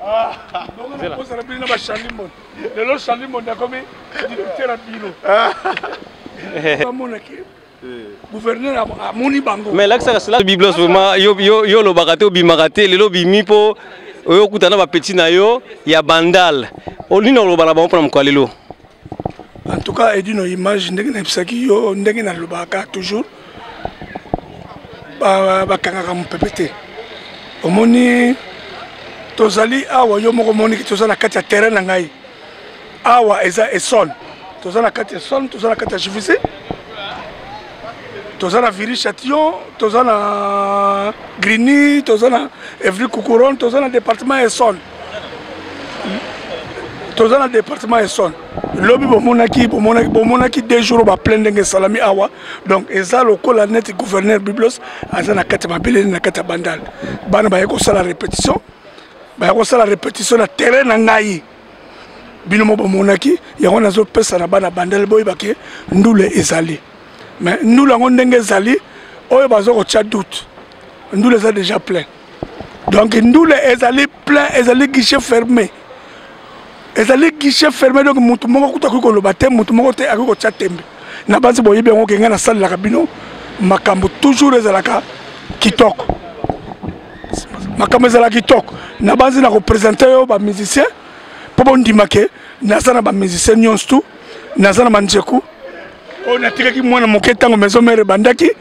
Ozala bino na bacharli Mbondi. Lelo Charli Mbondi akomi directeur ya bino. Bamonaki gouverneur amoni bango. Mais lakisaka cela Biblos vraiment yo yo yo olobaka te, obimaka te, lelo obimi mpo oyo okutana na bapeti na yo ya Bandal. Nini oloba na bango mpona mokolo lelo? En tout cas, Edino Image, ndenge nayebisaki yo, ndenge nalobaka toujours, bakangaka mopepe te. Omoni tozali awa, yo moko omoniki toza na kati ya terrain na ngai awa, eza Essonne, toza na kati ya Essonne, toza na kati ya Juvisy, toza na Viry Châtillon, toza na Grigny, toza na Evry Courcouronnes, toza na département ya Essonne, toza na département ya Essonne. Lobi bomonaki bomonaki bomonaki 2 jours baplein ndenge esalami awa. Donc eza lokola neti gouverneur Biblos aza na kati ya mabele, na kati ya Bandal. Bana baye kosala répétition, baye kosala répétition na terrain na ngai. Bino mo bomonaki yango. Nazopesa na bana Bandal, boyeba ke ndule ezali, mais ndule yango ndenge ezali oyo baza kotia doute, ndule eza déjà plein. Donc ndule ezali plein, ezali guichet fermé, ezali guichet fermé. Donc motu moko kuta akoki koloba te, motu moko te akoki kotia tembe na banzi. Boyebi yango ke ngai nasalelaka bino makambo toujours ezalaka kitoko, makambo ezalaka kitoko. Na banzi na koprésenter yo bamusicien mpo bondima ke naza na bamusicien nyonso tu. Naza na manjeku oyo natikaki mwana moke ntango Maison Mère ebandaki.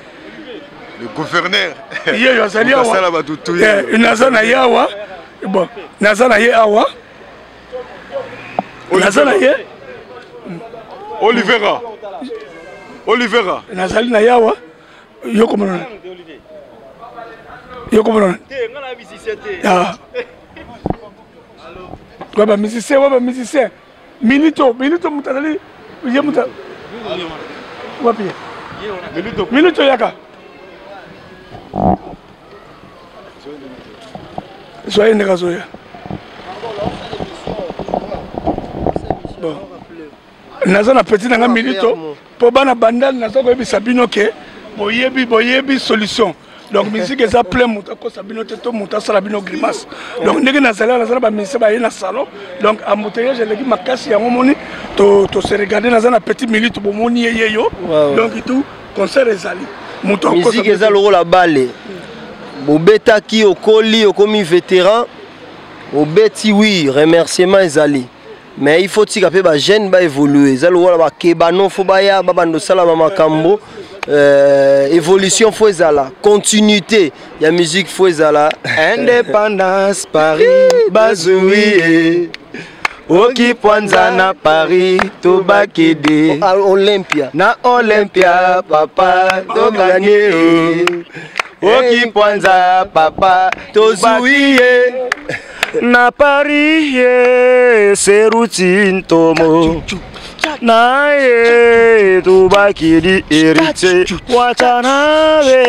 Le gouverneur. Ye oyo azali awa, naza na ye awa. Bon, naza na ye awa, naza na ye. Olivera, Olivera. Nazali na ye awa. Yo komona, yo komona wa bamusicien, wa bamusicien Milito, Milito, moto azali ye, moto wapi? Milito, yaka zwa ye ndenge azoya. Bon, naza na petit na nga Milito mpo bana Bandal. Naza koyebisa bino ke boyebi, boyebi solution. Donc musique eza plein, moto akosa bino te to moto asala bino grimace. Donc ndenge nazali awa, naza na bamusicien baye na salon. Donc embouteillage eleki makasi, yango moni tose regarde. Naza na petit Milito, bomoni ye, ye yo. Donc tout concert ezali moto. Musique eza lokola bale, bobetaki, okoli, okomi vétéran, obeti, oui, remerciement ezali, mais il faut tika mpe bajeune baévolue. Eza lokola bakebano, faut baya babanda osala bamakambo, évolution faut ezala, continuité ya musique faut ezala. Indépendance Paris bazwi okipwanza na Paris tobakede. Olympia. Na Olympia papa toganye, okipwanza papa tozwi ye. Na Paris ye seruti ntomo na ye tobakidi Héritier Watanabe.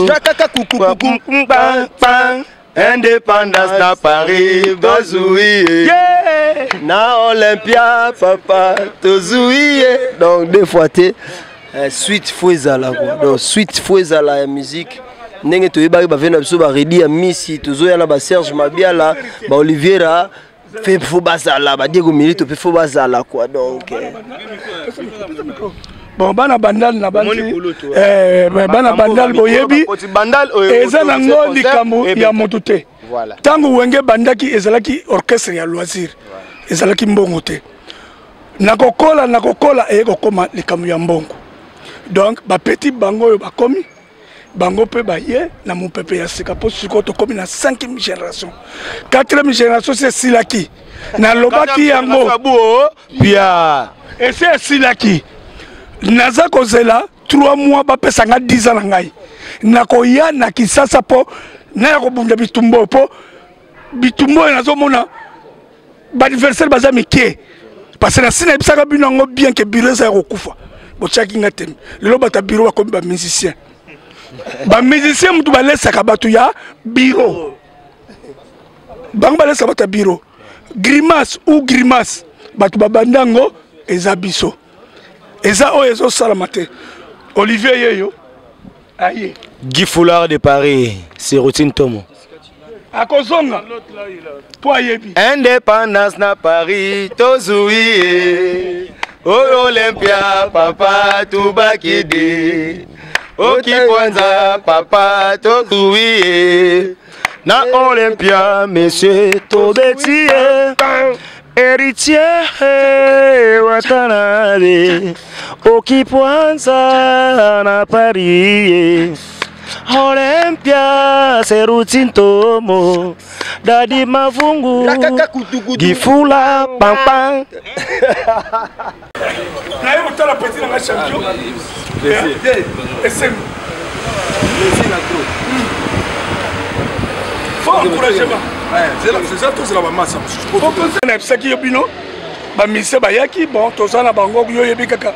Kaka kukukuku. Indépendance na Paris bazwi ye. Na Olympia papa tozwi ye. Donc deux fois te, suite faut ezala quoi. Donc suite faut ezala ya musique ndenge toyebaki bave na biso baredi ya misi, tozoya na baSerge Mabiala, baOliviera mpe faut bazala, baDiego Milito mpe faut bazala quoi. Donc Bon, bana Bandal na bandi, bana Bandal boyebi eza nango likambo ya motu te. Ntango Wenge bandaki, ezalaki orchestre ya loisir, ezalaki mbongo te. Nakokola, nakokola, eye kokóma likambo ya mbongo. Donc bapeti bango oyo bakomi, bango mpe baye na mopepe ya sika, mpo sikoyo tokómi na 5e génération, 4e génération si esilaki. Nalobaki yango. Pia. Esi esilaki. Naza kozela 3 mois, bapesa nga 10 ans na ngai, nakoya na Kisasa mpo naya kobunda bitumba oyo, mpo bitumba oyo nazomona baadversaire baza mike, parce que nasi nayebisaka bino yango bien ke bureau eza ya kokufa. Botiaki nga tembe. Lelo bato ya bureau bakomi bamusicien. Bamusicien motu balesaka bato ya bureau, bango balesaka bato ya bureau. Grimace ou grimace, bato babanda yango eza biso, eza oyo ezosalama te. Olivier yeyo aye. Guy Foulard de Paris, c'est routine Tomo. Akozonga po ayebi. Indépendance na Paris tozui oyo Olympia papa tubakidi okipwanza papa tozui na Olympia monsieur tobeti Héritier Watanabe Okipwanza na Paris Olympia Seruti Ntomo Dadi Mavungu Gifula Pampan. Naye kotala petit na nga champion esengo faut encouragement. Tozela bamasa mosusu. Nayebisaki yo bino bamise bayaki, bon, toza na bango. Yo oyebi kaka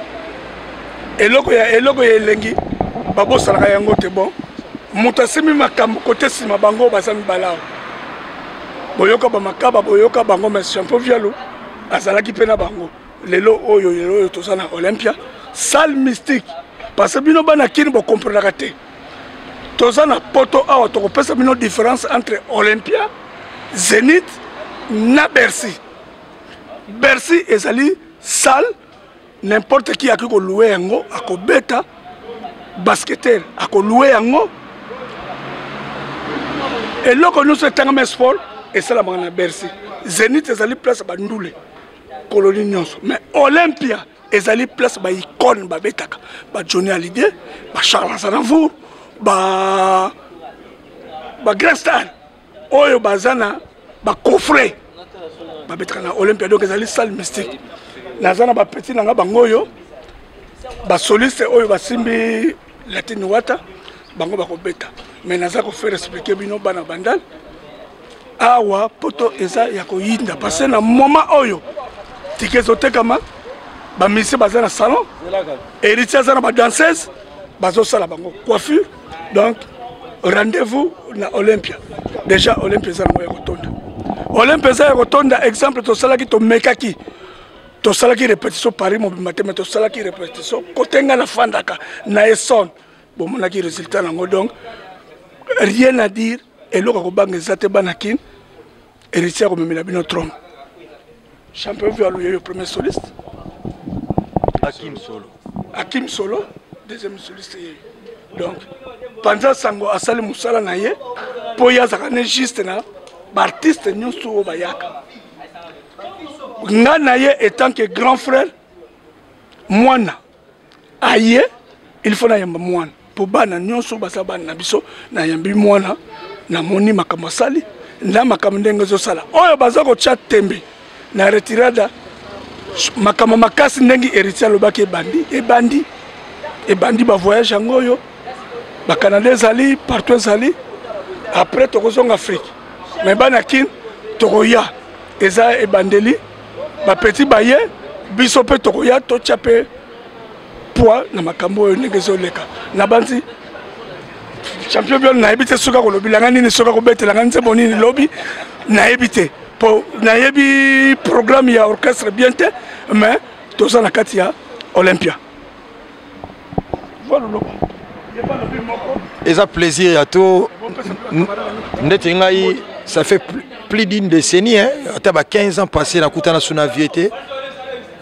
eloko ya eloko ya elengi babosanaka yango te. Bon, moto asimbi makambo kote nsima, bango baza mibale awa. Boyoka bamakaba, boyoka bango. Mais champion Vialo azalaki mpe na bango. Lelo oyo toza na Olympia, salle mystique, parce que bino bana Kini bokomprenaka te. Toza na poto awa, tokopesa bino différence entre Olympia, Zénith na Bercy. Bercy ezali salle n'importe qui akoki kolouer yango, akobeta basketteur, akolouer yango, eloko nyonso etangama sport esalamaka na Bercy. Zénith ezali place bandule koloni nyonso, mais Olympia ezali place baicone babetaka, baJohnny Hallyday, baCharles Aznavour, ba bagrand star oyo baza na bacoffret babetaka na Olympia. Donc ezali salle mystique. Naza na bapetit na nga, bango oyo basoliste oyo basimbi latine wata, bango bakobeta. Mais naza kofaire expliquer bino bana Bandal awa, poto eza ya koyinda, parce que na moment oyo ticket ezotekama, bamusicien baza na salon, Héritier aza na badanseuse, bazosala bango coiffure. Donc rendez-vous na Olympia. Déjà Olympia eza nango ya kotonda, Olympia eza ya kotonda. Exemple, tosalaki, tomekaki, tosalaki répétition Paris mobimba te, mais tosalaki répétition kote nga nafandaka na Essonne, bomonaki résultat nango. Donc rien à dire, eloko ya kobanga eza te. Bana Kine, Héritier akomemela bino trône. Champion Vialo yeyo premier soliste. Akim Solo. Akim Solo deuxième soliste yeyo. Donc panza sango asali mosala na ye mpo ye azalaka ne juste na baartiste nyonso oyo bayaka. Nga na ye etant que grand frère, mwana aye, il faut nayamba mwana mpo bana nyonso baza bana na biso. Nayambi mwana, namoni makambo asali na makambo ndenge ezosala. Oyo baza kotya tembe na retirada, makambo makasi ndenge Héritier alobaki ebandi, ebandi, ebandi. Bavoyage yango oyo, bacanada ezali partout, ezali. Après tokozonga Afrique, mais bana Kine tokoya. Eza ebandeli, bapetit baye, biso mpe tokoya, totya mpe poids na makambo oyo ndenge ezoleka. Na banzi champion Bion, nayebi te soki akolobelanga nini, soki akobetelanga nzembo nini lobi, nayebi te, po nayebi programme ya orchestre bien te. Mais toza na kati ya Olympia. Loba eza plaisir ya to ndeti ngai, ça fait plus d'une décennie, hein, ata ba 15 ans passé nakutana su na vieux te.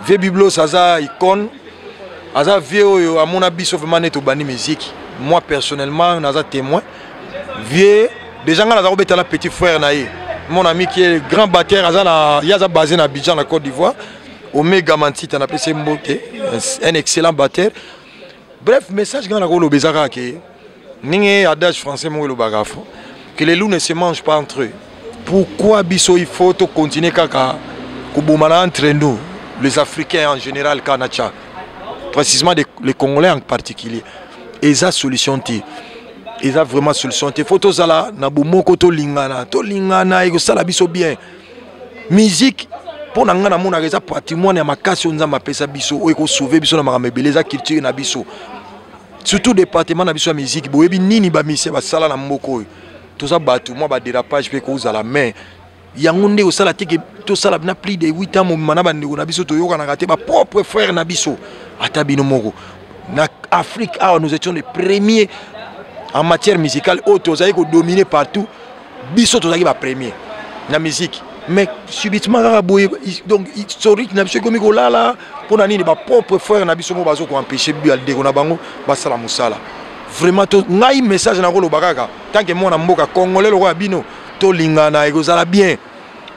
Vieux Biblos aza icône, aza vieux oyo amona biso vraiment neti obandi musique. Moi personnellement naza témoin. Vieux déjà, ngai naza kobetala petit frère na ye, mon ami qui est grand batteur, aza na ye, aza basé na Abidjan, na Côte d'Ivoire, Omega Mantita, napesi ye mbote, un excellent batteur. Bref, message ngai nakoloba eza kaka ke ndenge adage français moko elobaka fo que les loups ne se mangent pas entre eux. Pourquoi biso il faut tocontinue kaka kobomana entre nous, les Africains en général, kaka na tcha précisément les Congolais en particulier? Eza solution te, eza vraiment solution te. Faut tozala na bomoko, tolingana, tolingana, ekosala biso bien. Musique mpo na ngai namonaka eza patrimoine ya makasi oyo Nzambe apesa biso, oyo ekosauve biso na makambo ebele. Eza culture na biso, surtout département na biso ya musique. Boyebi nini bamusicien basala na mboka oyo. Toza bato mwa badérapage mpe kozala, mais yango nde kosala te ke tosala na plus de 8 ans mobima na bandeko na biso toyokanaka te, bapropre frère na biso. Ata bino moko na Afrique awa, nous étions les premiers En matière musicale oyo tozali kodominer partout, biso tozalaki bapremier na musique, mais subitement kaka boye, donc historique na biso ekomi kolala. Mpo na nini? Bapropre frère na biso moko bazo koempêche bandeko na bango basala mosala. Vraiment to ngai message nakoloba kaka, tant que mwana mboka congolais lokola bino, tolingana, ekozala bien,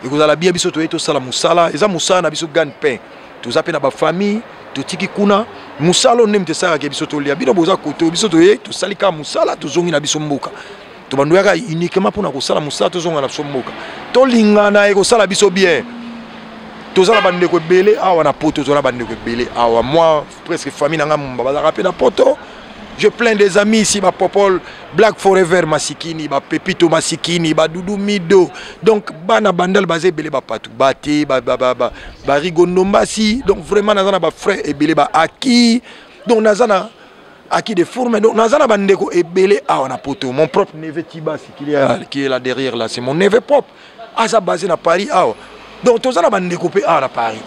ekozala bien. Biso toye tosala mosala, eza mosala na biso, gagne pain. Toza mpe na bafamille totiki kuna. Mosala oyo nde moto esalaka biso tolia. Bino boza kote, biso toye tosali kaka mosala, tozongi na biso mboka. Tobando yaka uniquement mpona kosala mosala, tozonga na biso mboka. Tolingana, ekosala biso bien. Toza na bandeko ebele awa na Poto, toza na bandeko ebele awa. Moi, presque famille na nga momba bazalaka mpe na Poto. J'ai plein des amis ici, ba Popol Black Forever Masikini, ba Pepito Masikini, ba Dudu Mido. Donc bana Bandal baza ebele, bapatu bate, barigondombasi. Donc vraiment naza na bafrère ebele, baaki. Donc naza na aki de fourme. Donc naza na bandeko ebele awa na Poto. Mon propre neveu Tibasi qui est là derrière là, c'est mon neveu propre, aza basé na Paris awa. Donc toza na bandeko mpe awa na Paris.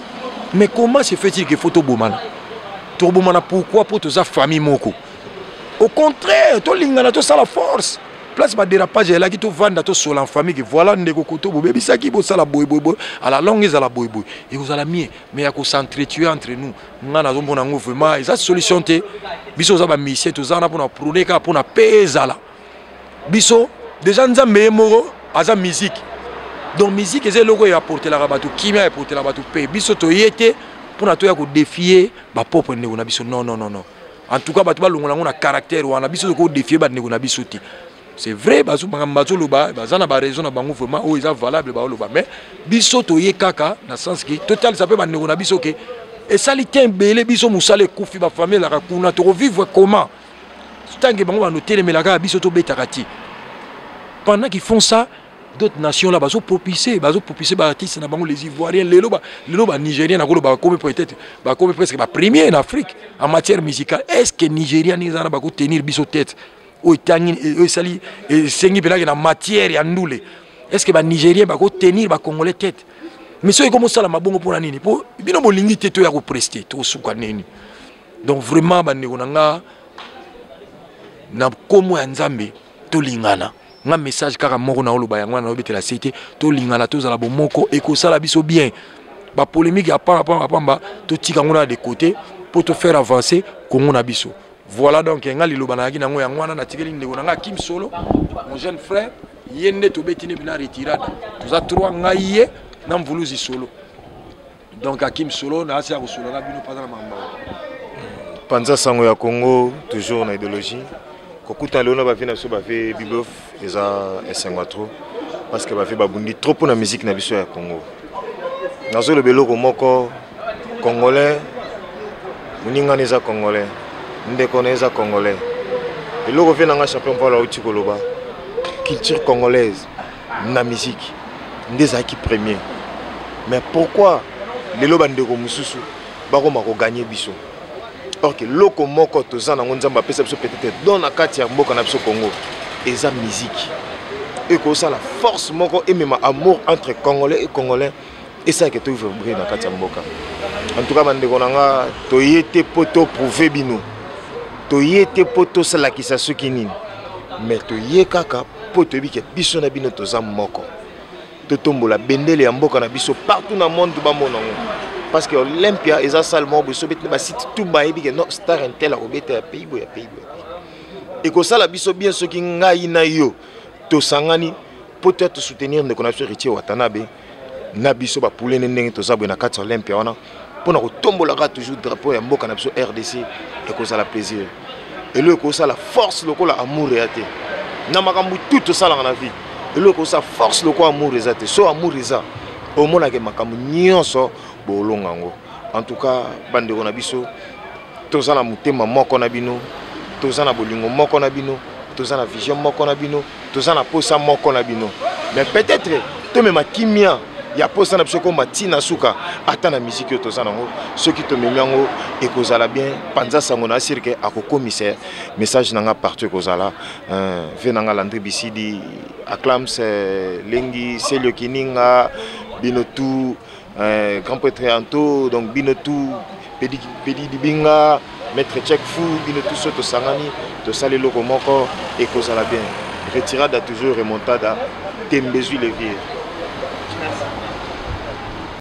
Mais comment se fait-il que faut tobomana? Tobomana pourquoi? Mpo toza famille moko. Au contraire, tolingana, tosala force. Place badérapage elaki, tovanda, tosola en famille ke voilà, ndeko, koto bobebisaki, bosala boyeboyeboye, à la longue ezala boyeboye, ekozala mieux. Mais ya kos'entretuer entre nous, nga nazomona yango vraiment eza solution te. Biso oza bamusicien, toza wana mpona prôner kaka mpona pe ezala biso. Déjà Nzambe ye moko aza musique. Donc musique eza eloko oyo aportelaka bato kimia, eportelaka bato mpe. Biso toye te mpona toya kodéfier bapropre ndeko na biso. Non, non, non, non. En tout cas bato balongola yango na caractère wana. Biso tokodéfier bandeko na biso te. C'est vrai, makambo bazoloba, baza na baraison na bango vraiment oyo eza valable baoloba, mais biso toye kaka na sens ke totalisa mpe bandeko na biso ke esali te ebele. Biso mosala ekufi, bafamille elaka kuna, tokovivre comment tant que bango bando telemelaka kaka biso tobetaka ti? Pendant qu'ils font ça, d'autres nations là bazopropulser, bazopropulser baartiste na bango, les Ivoiriens lelo, lelo banigérien nakoloba bakomi peut-être, bakomi presque bapremier en Afrique en matière musicale. Est ce que Nigéria ndenge eza wana bakotenir biso tête oyo etangi, oyo esali, esengi mpenaki na matière ya ndule? Est ce que banigérien bakotenir bacongolais tête? Mais soki komosala mabongo, mpona nini? Mpo bino bolingi te toya koprester, tokosuka nini? Donc vraiment, bandeko na nga, na nkombo ya Nzambe, tolingana. Nga message kaka moko na oloba yango wana, naobetela se te. Tolingana, tozala bomoko, ekosala biso bien. Bapolémique ya pamba pamba pamba, totika yango na de côté mpo tofaire avancer Kongo na biso. Voilà, donc nga liloba nayaki nango yango wana. Natikeli ndeko na nga Kim Solo, mon jeune frère, ye nde tobeti nde mpena retirada. Toza trois, ngai, ye na Mvuluzi Solo. Donc Akim Solo na asi ya kosolola na bino mpanza na mamba. Panza sango ya Congo, toujours na idéologie. Kokutana lelo na bavieux na biso, bavieux Bibof, eza esengo trop parce que bavieux babundi trop mpona musique na biso ya Congo. Nazoloba eloko moko: congolais moningana eza congolais, ndeko na eza congolais. Eloko vieux na nga champion Mpalo auti koloba, culture congolaise na musique nde ezalaki premier. Mais pourquoi lelo bandeko mosusu bakoma kogagner biso, or ke loko moko toza nango, Nzambe apesa biso peut-être don na kati ya mboka na biso Congo, eza musique ekosala force moko, emema amour entre congolais et congolais, esalaka tovivre na kati ya mboka. En tout cas, bandeko na nga, toye te mpo toprouver bino, toye te mpo tosalakisa soki nini, mais toye kaka mpo toyebi ke biso na bino toza moko. Totombola bendele ya mboka na biso partout na monde, bamona yango, parce que Olympia eza salle moko boye, so beti na basite tout, bayebi ke non, star intel akobeta ya pays boye, ya pays boye. Ekosala biso bien soki ngai na yo tosangani mpo toya tosoutenir ndeko na biso Héritier Watanabe na biso bapulene ndenge toza boye na kati ya Olympia wana, mpona kotombolaka toujours drapeau ya mboka na biso RDC. Ekozala plaisir. Elo ekosala force lokola amour eya te na makambo tu tosalaka na vie. Elo ekosala force lokola amour eza te. So amour eza, omonake makambo nyonso bolonga yango. En tout cas, bandeko na biso, toza na motema moko na bino, toza na bolingo moko na bino, toza na vision moko na bino, toza na posa moko na bino. Mais peut-être tomema kimia ya posa na biso koma ntina suka ata na misiki oyo toza nango. Soki tomemi yango, ekozala bien. Panza sango na asirke akokomisa message na nga partout. Ekozala vieux na nga Landri Bisidi, Aclams, Lengi Selio, Kininga, bino tout, grand prêtre Anto, donc bino tout, Pedi, Pedi Dibinga. Maître Check Fou, bino tous so tosangani, tosali eloko moko ekozala bien. Retirada toujours remontada, tembe ezwi levier.